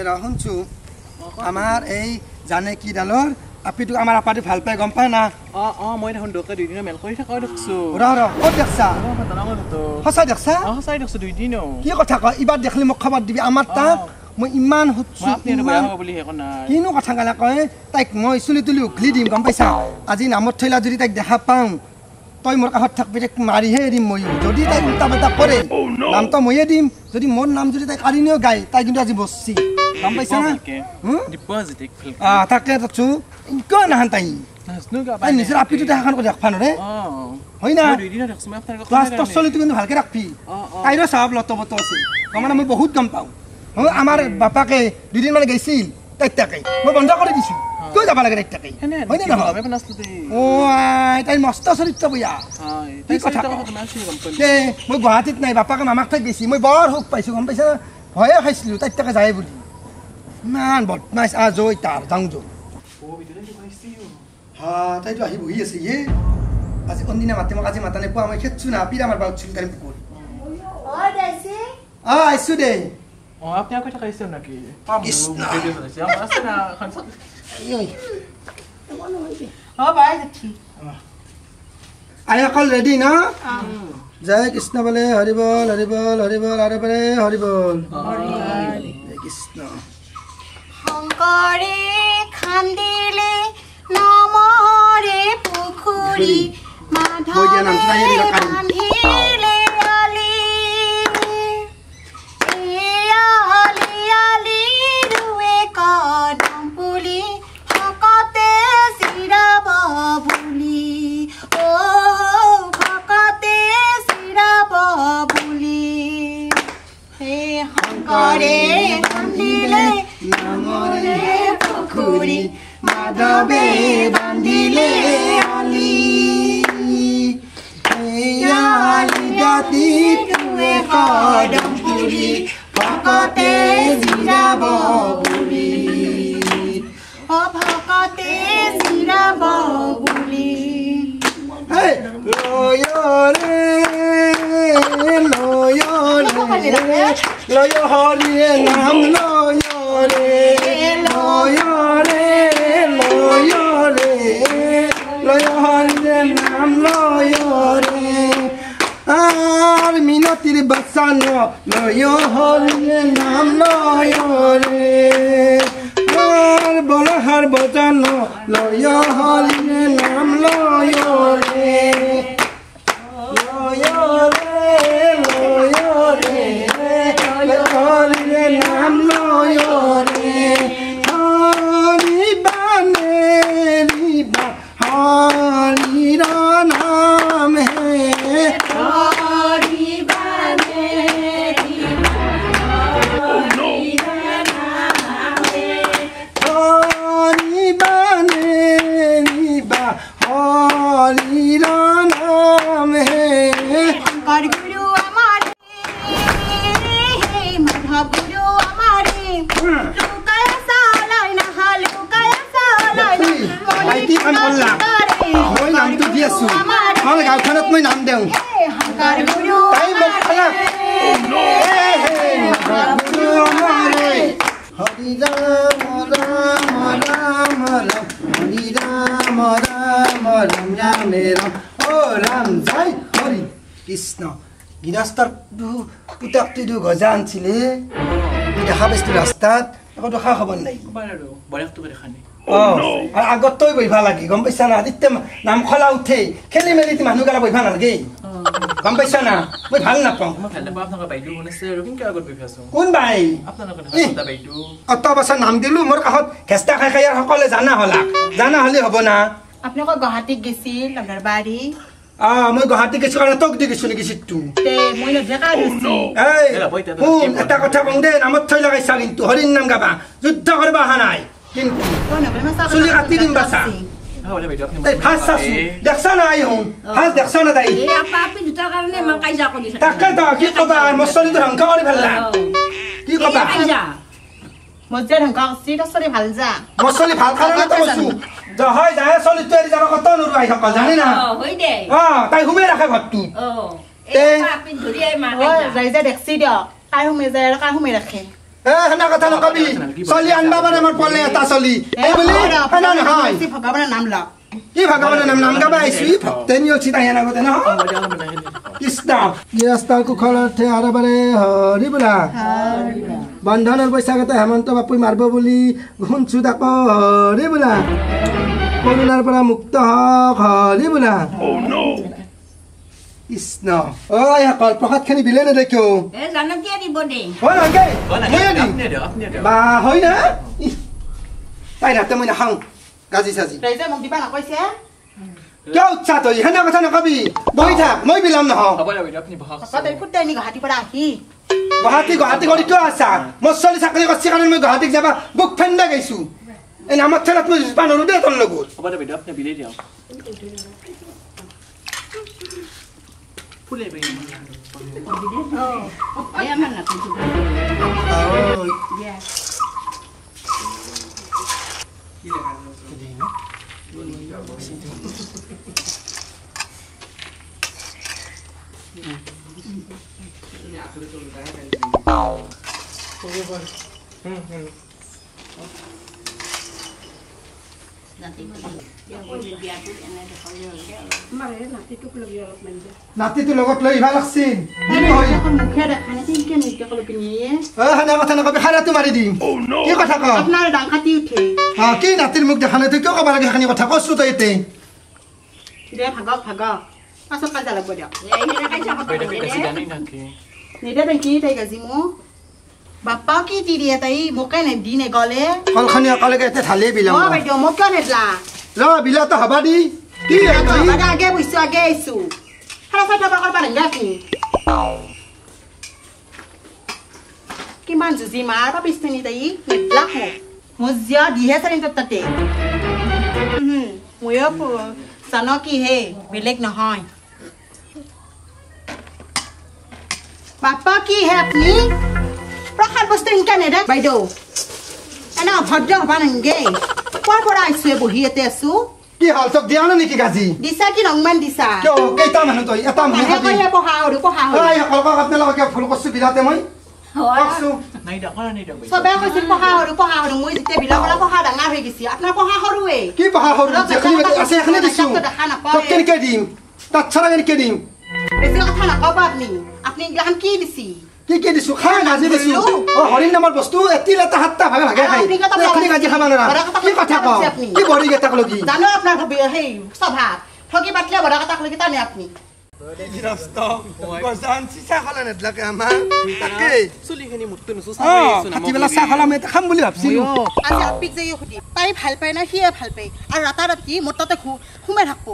হে ৰ শুনছো আমাৰ এই জানে কি ডালৰ আপিটোক আমাৰ আপাটো ভাল পাই গম পাই না অ অ মই দেখোন দোকে দুইদিন মেল কৰি থাকাও দেখছো ৰ ৰ ক'ত দেখছা সঁচা দেখছা অ সঁচাই দেখছো দুইদিন কি কথা কয় ইবাৰ দেখলি মোক খবৰ দিবি আমাৰ তাক মই ইমান সুধছো কিনো কথা গালা কয় তাইক মই চুলি তুলি উঘলি দিম গম পাইছা আজি নামত থৈলা যদি তাইক দেখা পাওঁ তই মোৰ কাষত থাকবি তাইক মাৰিহে দিম ময়ো যদি তাই উল্টা পাল্টা কৰে নামটো ময়ে দিম যদি মোৰ নাম যদি তাই কাৰিনেও গায় তাই কিন্তু আজি বসছি গম পাইছা না তাকে তাকছো কিয় নাহান তাই তাই নিজৰ আপিটো দেখাখন কৰি ৰাখবা নৰে হয় না ক্লাছ তোৰ চলিটো কিন্তু ভালকে ৰাখবি তাইৰো স্বভাৱ লট বট আছে মানে মই বহুত গম পাওঁ আমাৰ বাপাকে দুদিনমান গৈছিল তাইক তাকে মই বন্ধ কৰি দিছোঁ কিয় যাব লাগে তাইক তাকে হয় নে নহয় অ তাই মস্ত চৰিত্ৰ বয়া কি কথা দে মই গুৱাহাটীত নাই বাপাকে মামাক ঠাইত গৈছি মই বৰ সুখ পাইছোঁ গম পাইছা ভয়ে খাইছিলোঁ তাইক তাকে যায় বুলি ইমান বদমাইছ আ জৈ তাৰ যাওঁ যৌ হা তাইতো আহি বহি আছে ইয়ে আজি অন্দিনা মাতে মোক আজি মাতা নাই পোৱা মই খেদছো না পিৰা মাৰবা উঠছিলো তাৰে পুকুৰ অ আহিছো দে অ আপনি আকৌ থাকাইছে নাকি অ বাই জেঠী আইসকল ৰেডি ন জয় কৃষ্ণ বোলে হৰিবল হৰিবল হৰিবল আৰু বোলে হৰিবল জয় কৃষ্ণ শংকৰে খান্দিলে নমৰে পুখুৰী মাধৱে বান্ধিলে আলি আলি আলি ৰুৱে কদম পুলি ভকতে জিৰাব বুলি অ ভকতে জিৰাব বুলি হে শংকৰে খান্দিলে নমৰে পুখুৰী মাধৱে বান্ধিলে আলি আলি দাঁতিত ৰুৱে কদম পুলি ভকতে জিৰাব বুলি অ ভকতে জিৰাব বুলি লয় ৰে লয় ৰে লয় হৰিয়ে নাম লয় ৰে লয় ৰে লয় ৰে লয় হৰিয়ে নাম লয় ৰে আর মিনতির বাসানো লয় হরিয়ে নাম লয় রে আর বলহার বজানো লয় হরিয়ে নাম লয় রে লয় রে লয় রে লয় হরিয়ে নাম লয় রে হরি বানে রিবা হরি নাম হে হরি বানে হরি বানে রিবা হরি নাম হে শংকৰ গুৰু আমাৰে হে মাধৱ গুৰু আমাৰে লুকাই চালাই নাহা লুকাই চালাই কি কাম কৰলা মই নামটো দি আছো আমাৰ গাঁওখনত মই নাম দিওঁ তাই মোক খালা হৰি ৰাম ৰাম ৰাম ৰাম হৰি ৰাম ৰাম ৰাম ৰাম ৰাম অ ৰাম জয় হৰি কৃষ্ণ গৃহস্থৰ পুতেকটো গজা আনছিলে দেখা পাইছিলো ৰাস্তাত একো খা খবৰ নাই অ আৰু আগত তই বহিবা লাগে গম পাইছা না তেতিয়া নাম খলা উঠে খেলি মেলি মানুহ গালা বহিবা নালাগে গম পাইছা না মই ভাল নাপাওঁ কোন বাই অত বছৰ নাম দিলো মোৰ কাষত ঘেষ্টা খাই খাই সকলোৱে জানা হলা জানা হলে হ'ব না আপোনালোকৰ গুৱাহাটীত গৈছিল আপোনাৰ বাৰী অ মই গুৱাহাটী গৈছো কাৰণে তোক দি গৈছো নেকি চিটটো শুন এটা কথা কওঁ দে নামত থৈ লগাইছা কিন্তু হৰিৰ নাম গাবা যুদ্ধ কৰিব অহা নাই কিন্তু চুলি কাটি দিম বাচা দেখছা নাই শুন ফাৰ্ষ্ট দেখছা না তাই তাকে তো কি কবা মোৰ চলিটো ধ্বংস কৰি পেলালা কি কবা মজ্জা ধ্বংস কৰিছি তোৰ চলি ভাল যা মোৰ চলি ভাল কাৰণে তো কৈছো হয় যায় চলিটো এৰি যাব কত নৰু আইসকল জানে না অ তাই সোমাই ৰাখে ঘৰটো যাই যাই দেখছি দিয়ক কাই সোমাই যায় আৰু কাই সোমাই ৰাখে। এ হেনা কথা নকবি চলি আনবা পাৰে মোৰ পলে এটা চলি এই বুলি হেনা নহয় ভগৱানৰ নাম ল কি ভগৱানৰ নাম নাম গাবা আইছি ভক্তেনি অছি তাই হেনা গতে ন কৃষ্ণ গৃহস্থৰ কুশলৰ্থে হৰবাৰে হৰি বোলা বন্ধনৰ পইচা কেইটা হেমন্ত বাপুই মাৰিব বুলি শুনছো তাক হৰি বোলা কৰোণাৰ পৰা মুক্ত হওক হৰি বোলা কৃষ্ণ ঐ সকল প্ৰসাদখিনি দিলে নেদেখিও বা হয় না তাই ৰাতে মই নাখাওঁ গাজি চাজি কিয় উৎসাহ তই সেনে কথা নকবি বহি থাক মই বিলাম নহওঁ গুৱাহাটী গুৱাহাটী কৰি কিয় আছা মোৰ ছোৱালী চাকৰি কৰিছে কাৰণে মই গুৱাহাটীক যাবা বুক ফেন্দা গাইছো এই নামৰ ঠেলাত মই যুঁজবা নোৱাৰো দেই তোৰ লগত নাতিটো লগত লৈ আহিবা লাগছিল মাৰি দিম কি কথা ক কি নাতিৰ মুখ দেখা নাই তই কিয় ক'ব লাগে সেইখিনি কথা কৈছো তই এতিয়া বাপ্পা কি দি দিয়ে তাই মোকে দি নেগলে কলখনি অকলেকে এতিয়া ঢালিয়ে বিলাম অ বাইদেউ মোক কিয় নেদলা ৰ বিলাটো হবা দি কি আগে বুজিছো আগে আহিছো সাৰা চাই টকা কৰবা নালাগে আপুনি কিমান যুঁজি মাৰ পাপিছনি তাই নেদলাক মোক মোৰ জিয়া দিহে চাৰিম তোৰ তাতে ময়ো জান কি হে বেলেগ নহয় বাপ্পা কি হে আপুনি প্ৰসাদ বস্তু ইনকা নেদে বাইদেউ এনে অভদ্ৰ হবা নাংগে কোৱাৰ পৰা আহিছো বহি ইয়াতে আছো কি হল তোক দিয়া নাই নেকি গাজি দিছা কি ৰংমান দিছা কিয় কেইটা মানুহ তই এটা মানুহ খাবি পঢ়া আৰু পঢ়া হ'ল এই সকলক আপোনালোকে ভুল কৰছো বিলাতে মই ককছো নাই দা কৰা নাই দা সবে কৈছিল পঢ়া সৰু পঢ়া সৰু মই যেতিয়া বিলা কৰা পঢ়া ডাঙৰ হৈ গৈছি আপোনাৰ পঢ়া সৰুৱে কি পঢ়া সৰু যেখিনি আছে সেইখিনি দিছো তোক কেনেকে দিম তাত ছাড়া কেনেকে দিম বেছি কথা নকবা আপুনি আপুনি এইগিলাখন কি দিছি কি কি দিছো খা গাজি দিছো অ হৰিণ নামৰ বস্তু এতিল এটা সাতটা ভাগে ভাগে খাই এখিনি গাজি খাবা নোৱাৰা কি কথা ক কি বৰি কেইটাক লগি জানো আপোনাৰ সেই স্বভাৱ ঠগি পাতলে বৰা কেইটাক লগি টানে আপুনি খাম বুলি ভাবছিলো আজি আপিক যাই সুধিম তাই ভাল পায় না সিয়ে ভাল পায় আৰু ৰাতা ৰাতি মোৰ তাতে সোমাই থাকব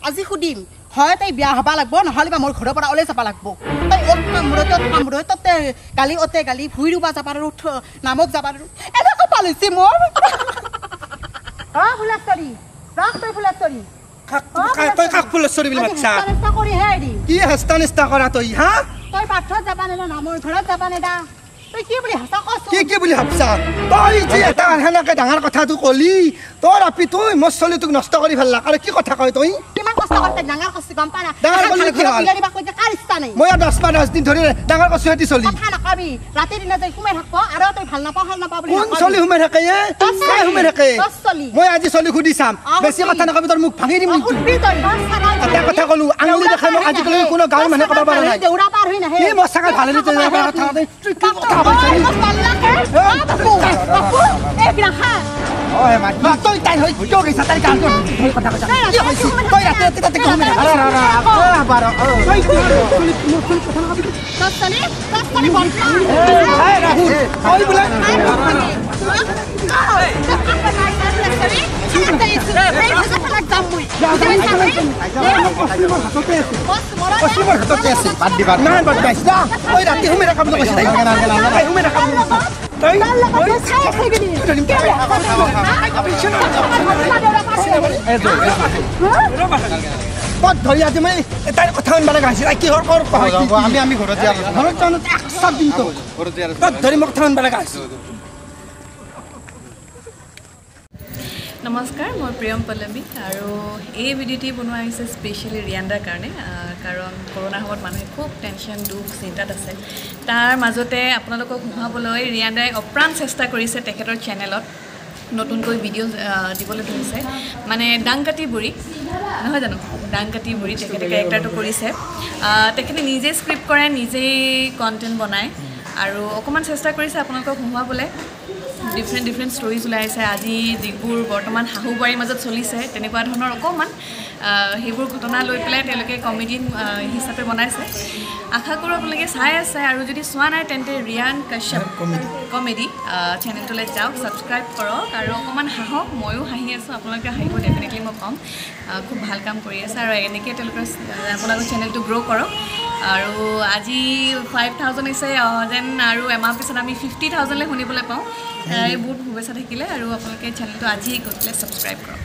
আজি সুধিম হয় তাই বিয়া হবা লাগব নহ'লে বা মোৰ ঘৰৰ পৰা ওলাই যাব লাগব তাই অত কামোৰ তত কামোৰ ততে গালি অতে গালি ভুঁই ৰুবা যাবা আৰু নামক যাবা আৰু এনেকুৱা পালিছে মোৰ অ ফুলেশ্বৰী ৰাখ তই ফুলেশ্বৰী তই কাক ফুলেশ্বৰী বুলি মাতছা কি হেস্তা নিস্তা কৰা তই হা তই পাথৰত যাবা নে নামৰ ঘৰত যাবা নে দা তই কি বুলি ভাবছা কচোন কি কি বুলি ভাবছা তই যে এটা সেনেকে ডাঙৰ কথাটো কলি তোৰ আপি তই মোৰ ছোৱালীটোক নষ্ট কৰি পেলাক আৰু কি কথা কয় তই কিমান কষ্ট কৰি তাই ডাঙৰ কৰছি গম পা না ডাঙৰ কৰিলে কি হ'ল কাৰ ইচ্ছা নাই মই 10 5 দিন ধৰি ডাঙৰ কৰছো সেতি চলি কথা নকবি ৰাতি দিনে তই সোমাই থাকব আৰু তই ভাল নাপাওঁ ভাল নাপাওঁ বুলি কোন চলি সোমাই থাকে এ কাই সোমাই থাকে মই আজি চলি সুধি চাম বেছি কথা নকবি তোৰ মুখ ভাঙি দিম সুধবি তই এটা কথা কলো আঙুলি দেখাই মোক আজিকালি কোনো গাঁৱৰ মানুহে ক'ব পৰা নাই দেউৰা পাৰ হৈ নাহে কি মোৰ চাগে ভালে তই কথা কি কথা তই তাই হৈ কিয় গৈছা তাই গান কথা কৈছা কি হৈছে তই ৰাতি ৰাতি তাতে ঘুমি তই বোলে নমস্কাৰ, মই প্ৰিয়ম পল্লৱী আৰু এই ভিডিঅ'টি বনোৱা হৈছে স্পেচিয়েলি ৰিয়ানদাৰ কাৰণে, কাৰণ কৰোণাৰ সময়ত মানুহে খুব টেনশ্যন, দুখ, চিন্তাত আছে। তাৰ মাজতে আপোনালোকক সোমাবলৈ ৰিয়ানদাই অপ্ৰাণ চেষ্টা কৰিছে। তেখেতৰ চেনেলত নতুনকৈ ভিডিঅ' দিবলৈ ধৰিছে, মানে দাংকাটি বুঢ়ী নহয় জানো, দাংকাটি বুঢ়ী তেখেতে কেৰেক্টাৰটো কৰিছে। তেখেতে নিজেই স্ক্ৰিপ্ট কৰে, নিজেই কণ্টেণ্ট বনায় আৰু অকণমান চেষ্টা কৰিছে আপোনালোকক সোমোৱাবলৈ। ডিফাৰেণ্ট ডিফাৰেণ্ট ষ্টৰিজ ওলাই আছে। আজি যিবোৰ বৰ্তমান শাহু বোৱাৰীৰ মাজত চলিছে তেনেকুৱা ধৰণৰ অকণমান সেইবোৰ ঘটনা লৈ পেলাই তেওঁলোকে কমেডিয়ান হিচাপে বনাইছে। আশা কৰোঁ আপোনালোকে চাই আছে আৰু যদি চোৱা নাই তেন্তে ৰিয়ান কাশ্যপ কমেডি চেনেলটোলৈ যাওক, ছাবস্ক্ৰাইব কৰক আৰু অকণমান হাঁহক। ময়ো হাঁহি আছোঁ, আপোনালোকে হাঁহিব ডেফিনেটলি, মই ক'ম। খুব ভাল কাম কৰি আছে আৰু এনেকৈ তেওঁলোকৰ আপোনালোকৰ চেনেলটো গ্ৰ' কৰক। আৰু আজি 5000 হৈছে যেন আৰু এমাহ পিছত আমি 50,000লৈ শুনিবলৈ পাওঁ। এই বহুত শুভেচ্ছা থাকিলে আৰু আপোনালোকে চেনেলটো আজিয়েই গৈ পেলাই ছাবস্ক্ৰাইব কৰক।